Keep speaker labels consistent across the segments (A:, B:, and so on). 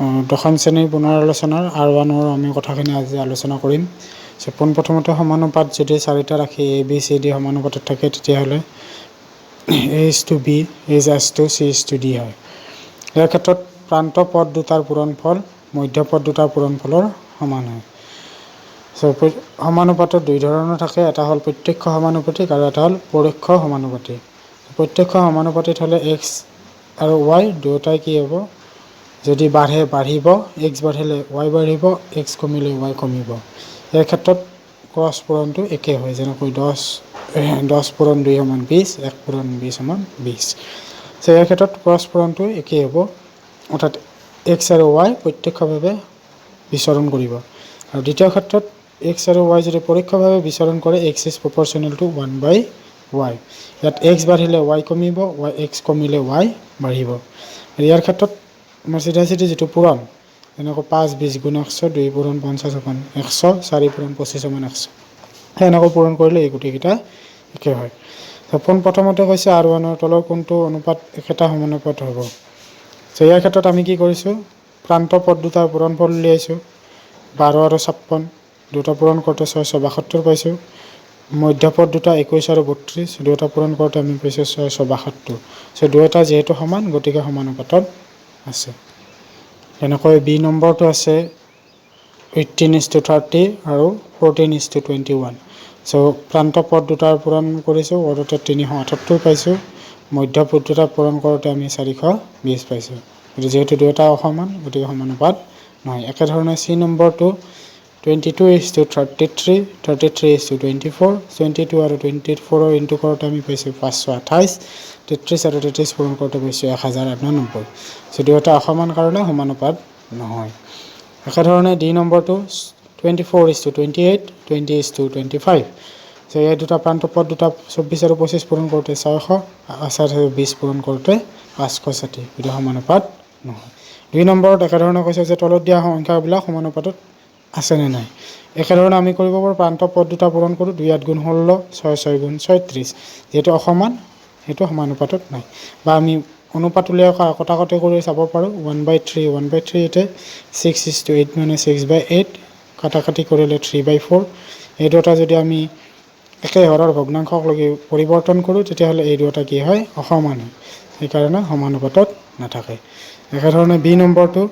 A: দশম শ্ৰেণীৰ পুনৰ আলোচনাৰ আৰ ওৱানৰ আমি কথাখিনি আজি আলোচনা কৰিম। চ' পোনপ্ৰথমতে সমানুপাত যদি চাৰিটা ৰাশি এ, বি, চি, ডি সমানুপাতত থাকে, তেতিয়াহ'লে A is to B is S to C is to D হয়। ইয়াৰ ক্ষেত্ৰত প্ৰান্ত পদ দুটাৰ পূৰণফল মধ্যপদ দুটাৰ পূৰণফলৰ সমান হয়। চ' সমানুপাতত দুই ধৰণৰ থাকে। এটা হ'ল প্ৰত্যক্ষ সমানুপাতিক আৰু এটা হ'ল পৰোক্ষ সমানুপাতিক। প্ৰত্যক্ষ সমানুপাতিত হ'লে এক্স আৰু ৱাই দুয়োটাই কি হ'ব? যদি বাঢ়ে, বাঢ়িব। এক্স বাঢ়িলে ৱাই বাঢ়িব, এক্স কমিলে ৱাই কমিব। ইয়াৰ ক্ষেত্ৰত ক্ৰছ পূৰণটো একে হয়, যেনেকৈ 10 পূৰণ দুই সমান 20, এক পূৰণ 20 সমান 20। চ' ইয়াৰ ক্ষেত্ৰত ক্ৰছ পূৰণটো একেই হ'ব, অৰ্থাৎ এক্স আৰু ৱাই প্ৰত্যক্ষভাৱে বিচৰণ কৰিব। আৰু দ্বিতীয় ক্ষেত্ৰত এক্স আৰু ৱাই যদি পৰোক্ষভাৱে বিচৰণ কৰে, X is proportional to one by Y। ইয়াত এক্স বাঢ়িলে ৱাই কমিব, এক্স কমিলে ৱাই বাঢ়িব। ইয়াৰ ক্ষেত্ৰত আমাৰ চিধা চিধি যিটো পূৰণ, যেনেকৈ 5 20 গুণ 100, দুই পূৰণ 50 সমান 100, চাৰি পূৰণ 25 সমান 100, সেনেকৈ পূৰণ কৰিলে এই গোটেইকেইটা একে হয়। পোনপ্ৰথমতে কৈছে আৰ ওৱানৰ তলৰ কোনটো অনুপাত একেটা সমানুপাত হ'ব? চ' ইয়াৰ ক্ষেত্ৰত আমি কি কৰিছোঁ? প্ৰান্ত পদ দুটাৰ পূৰণফল উলিয়াইছোঁ। 12 আৰু 56 দুটা পূৰণ কৰোঁতে 672 পাইছোঁ। মধ্যপদ দুটা 21 আৰু 32 দুয়োটা পূৰণ কৰোঁতে আমি পাইছোঁ 672। চ' দুয়োটা যিহেতু সমান, গতিকে সমানুপাতত আছে। তেনেকৈ বি নম্বৰটো আছে 18 is to 30 আৰু 14 is to 21। So প্ৰান্ত পদ দুটাৰ পূৰণ কৰিছোঁ, কৰোঁতে 378 পাইছোঁ। মধ্যপদ দুটা পূৰণ কৰোঁতে আমি 420 পাইছোঁ। গতিকে যিহেতু দুয়োটা অসমান, গতিকে সমানুপাত নহয়। একেধৰণে চি নম্বৰটো 22 is to 33, 33 is to 24। 22 আৰু 24ৰ ইনটু কৰোঁতে আমি পাইছোঁ 528। 33 আৰু 33 পূৰণ কৰোঁতে পাইছোঁ 1098। চ' দুয়োটা অসমান কাৰণে সমানুপাত নহয়। একেধৰণে ডি নম্বৰটো 24 is to 28, 20 is to 25। So এই দুটা প্ৰান্ত পদ দুটা 24 আৰু 25 পূৰণ কৰোঁতে 600, 20 পূৰণ কৰোঁতে 560, গতিকে সমানুপাত নহয়। দুই নম্বৰত একেধৰণে কৈছে যে তলত দিয়া সংখ্যাবিলাক সমানুপাতত আছেনে নাই। একেধৰণে আমি কৰিব পাৰোঁ, প্ৰান্ত পদ দুটা পূৰণ কৰোঁ। দুই আঠ গুণ 16, ছয় ছয় গুণ 36। যিহেতু অসমান, সেইটো সমানুপাতত নাই। বা আমি অনুপাত উলিয়াই কটাকটি কৰি চাব পাৰোঁ। One by three, one by three, ইয়াতে 6 is to 8 মানে 6 বাই 8, কটাকটি কৰিলে 3 বাই 4। এই দুটা যদি আমি একে হৰৰ ভগ্নাংশক লগি পৰিৱৰ্তন কৰোঁ, তেতিয়াহ'লে এই দুটা কি হয়? অসমান হয়। সেইকাৰণে সমানুপাতত নাথাকে। একেধৰণে বি নম্বৰটো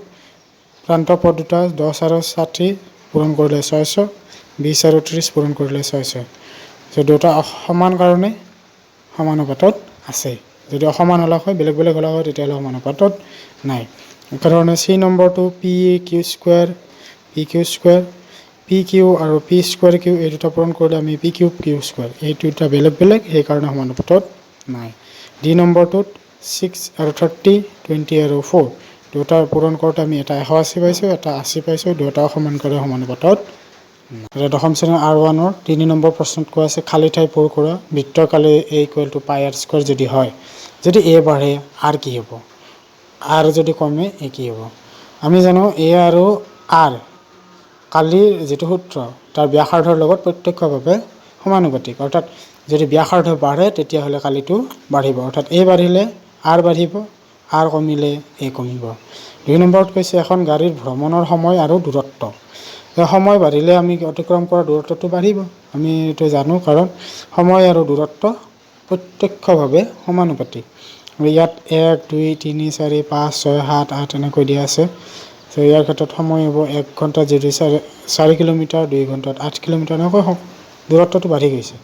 A: প্ৰান্ত পদ দুটা 10 আৰু 60 পূৰণ কৰিলে 600, 20 আৰু 30 পূৰণ কৰিলে 600। চ' দুটা সমান কাৰণে সমানুপাতত আছে। যদি অসমান হ'লে হয়, বেলেগ বেলেগ হ'লে হয়, তেতিয়াহ'লে সমানুপাতত নাই। একেধৰণে চি নম্বৰটো P Q square, P Q square, P Q আৰু পি স্কুৱেৰ কিউ, এই দুটা পূৰণ কৰিলে আমি পি কিউব কিউ স্কুৱেৰ, এই দুটা বেলেগ বেলেগ, সেইকাৰণে সমানুপাতত নাই। ডি নম্বৰটোত 6 আৰু 30, 20 আৰু 4 দুটা পূৰণ কৰোঁতে আমি এটা 180 পাইছোঁ, এটা 80 পাইছোঁ। দুয়োটা সমান কৰে সমানুপাতত। এতিয়া দশম শ্ৰেণীৰ আৰ ওৱানৰ তিনি নম্বৰ প্ৰশ্নত কোৱা আছে, খালী ঠাই পূৰ কৰা। বৃত্তৰ কালি A equal to pi R square যদি হয়, যদি এ বাঢ়ে আৰ কি হ'ব? আৰ যদি কমে এ কি হ'ব? আমি জানো এ আৰু আৰ কালিৰ যিটো সূত্ৰ, তাৰ ব্যাসাৰ্ধৰ লগত প্ৰত্যক্ষভাৱে সমানুপাতিক। অৰ্থাৎ যদি ব্যাসাৰ্ধ বাঢ়ে, তেতিয়াহ'লে কালিটো বাঢ়িব। অৰ্থাৎ এ বাঢ়িলে আৰ বাঢ়িব, আৰ কমিলে এ কমিব। দুই নম্বৰত কৈছে এখন গাড়ীৰ ভ্ৰমণৰ সময় আৰু দূৰত্ব। সময় বাঢ়িলে আমি অতিক্ৰম কৰা দূৰত্বটো বাঢ়িব, আমি এইটো জানো, কাৰণ সময় আৰু দূৰত্ব প্ৰত্যক্ষভাৱে সমানুপাতিক। ইয়াত এক, দুই, তিনি, চাৰি, পাঁচ, ছয়, সাত, আঠ এনেকৈ দিয়া আছে। চ' ইয়াৰ ক্ষেত্ৰত সময় হ'ব এক ঘণ্টাত যদি 4 কিলোমিটাৰ, 2 ঘণ্টাত 8 কিলোমিটাৰ, এনেকৈ দূৰত্বটো বাঢ়ি গৈছে।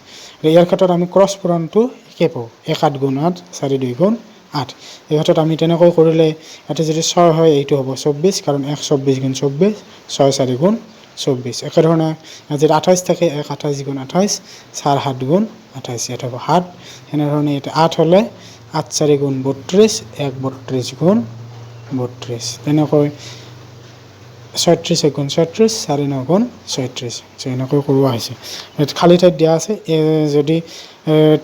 A: ইয়াৰ ক্ষেত্ৰত আমি ক্ৰছ পূৰণটো একে পাওঁ। এক আঠ গুণ আঠ, চাৰি দুই গুণ আঠ। এই ক্ষেত্ৰত আমি তেনেকৈ কৰিলে ইয়াতে যদি ছয় হয়, এইটো হ'ব 24, কাৰণ এক 24 গুণ 24, ছয় চাৰি গুণ 24। একেধৰণে যদি 28 থাকে, এক 28 গুণ 28, চাৰ সাত গুণ 28, ইয়াত হ'ব সাত। সেনেধৰণে ইয়াতে আঠ হ'লে আঠ চাৰি গুণ 32, এক 32 গুণ 32। তেনেকৈ 36 এক গুণ 36, চাৰি ন গুণ 36। এনেকৈ কৰোৱা হৈছে। ইয়াত খালী ঠাইত দিয়া আছে, যদি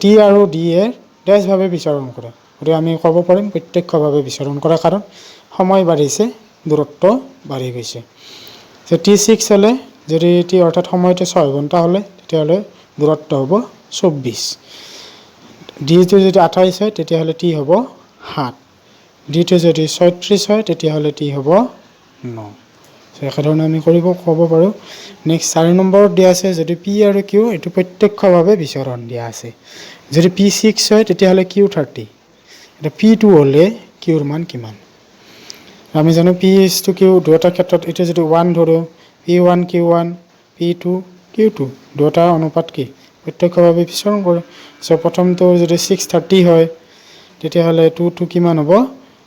A: টি আৰু ডি এ ডেছভাৱে বিচৰণ কৰে। গতিকে আমি ক'ব পাৰিম প্ৰত্যক্ষভাৱে বিচৰণ কৰে, কাৰণ সময় বাঢ়িছে, দূৰত্ব বাঢ়ি গৈছে। যে টি 6 হ'লে, যদি টি অৰ্থাৎ সময়টো 6 ঘণ্টা হ'লে, তেতিয়াহ'লে দূৰত্ব হ'ব 24। ডিটো যদি 28 হয়, তেতিয়াহ'লে টি হ'ব সাত। ডিটো যদি 36 হয়, তেতিয়াহ'লে টি হ'ব ন। একেধৰণে আমি কৰিব ক'ব পাৰোঁ। নেক্সট 4 নম্বৰত দিয়া আছে, যদি পি আৰু কিউ এইটো প্ৰত্যক্ষভাৱে বিচৰণ দিয়া আছে, যদি পি 6 হয় তেতিয়াহ'লে কিউ 30, এতিয়া পি 2 হ'লে কিউৰ মান কিমান? আমি জানো পি is two Q দুয়োটা ক্ষেত্ৰত, এতিয়া যদি 1 ধৰোঁ, P 1 Q 1, P 2 Q 2, দুয়োটা অনুপাত কি প্ৰত্যক্ষভাৱে বিচৰণ কৰে। চ' প্ৰথমটো যদি 6 30 হয়, তেতিয়াহ'লে 2 2 কিমান হ'ব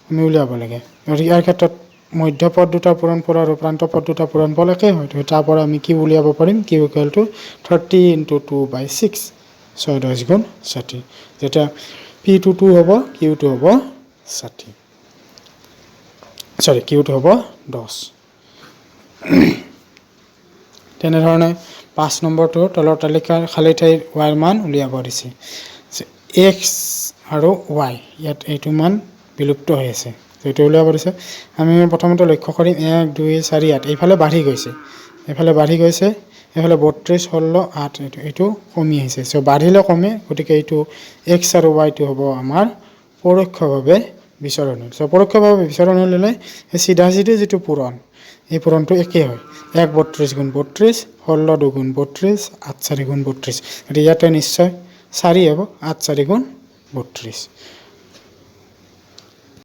A: আমি উলিয়াব লাগে। আৰু ইয়াৰ ক্ষেত্ৰত মধ্যপদ দুটা পূৰণফল আৰু প্ৰান্তপদ দুটা পূৰণফল একেই হয়। তাৰ পৰা আমি কিউ উলিয়াব পাৰিম, Q equal to 30 into 2 by 6, 6 10 গুণ 60। যেতিয়া পি 2 2 হ'ব, কিউ 2 হ'ব 60, চৰি, কিউটো হ'ব 10। তেনেধৰণে 5 নম্বৰটো, তলৰ তালিকাৰ খালী ঠাইৰ ৱাইৰ মান উলিয়াব দিছে। এক্স আৰু ৱাই, ইয়াত এইটো মান বিলুপ্ত হৈ আছে, এইটো উলিয়াব দিছে। আমি প্ৰথমতে লক্ষ্য কৰিম 1, 2, 4, 8, এইফালে বাঢ়ি গৈছে, এইফালে বাঢ়ি গৈছে, এইফালে 32, 16, 8, এইটো কমি আহিছে। চ' বাঢ়িলে কমে, গতিকে এইটো এক্স আৰু ৱাইটো হ'ব আমাৰ পৰোক্ষভাৱে বিচৰণ। চ' পৰোক্ষভাৱে বিচৰণ হ'লে এই চিধা চিধি যিটো পূৰণ, এই পূৰণটো একেই হয়। 1 32 গুণ 32, 16 দুগুণ 32, 8 4 গুণ 32। গতিকে ইয়াতে নিশ্চয় 4 হ'ব, 8 4 গুণ 32।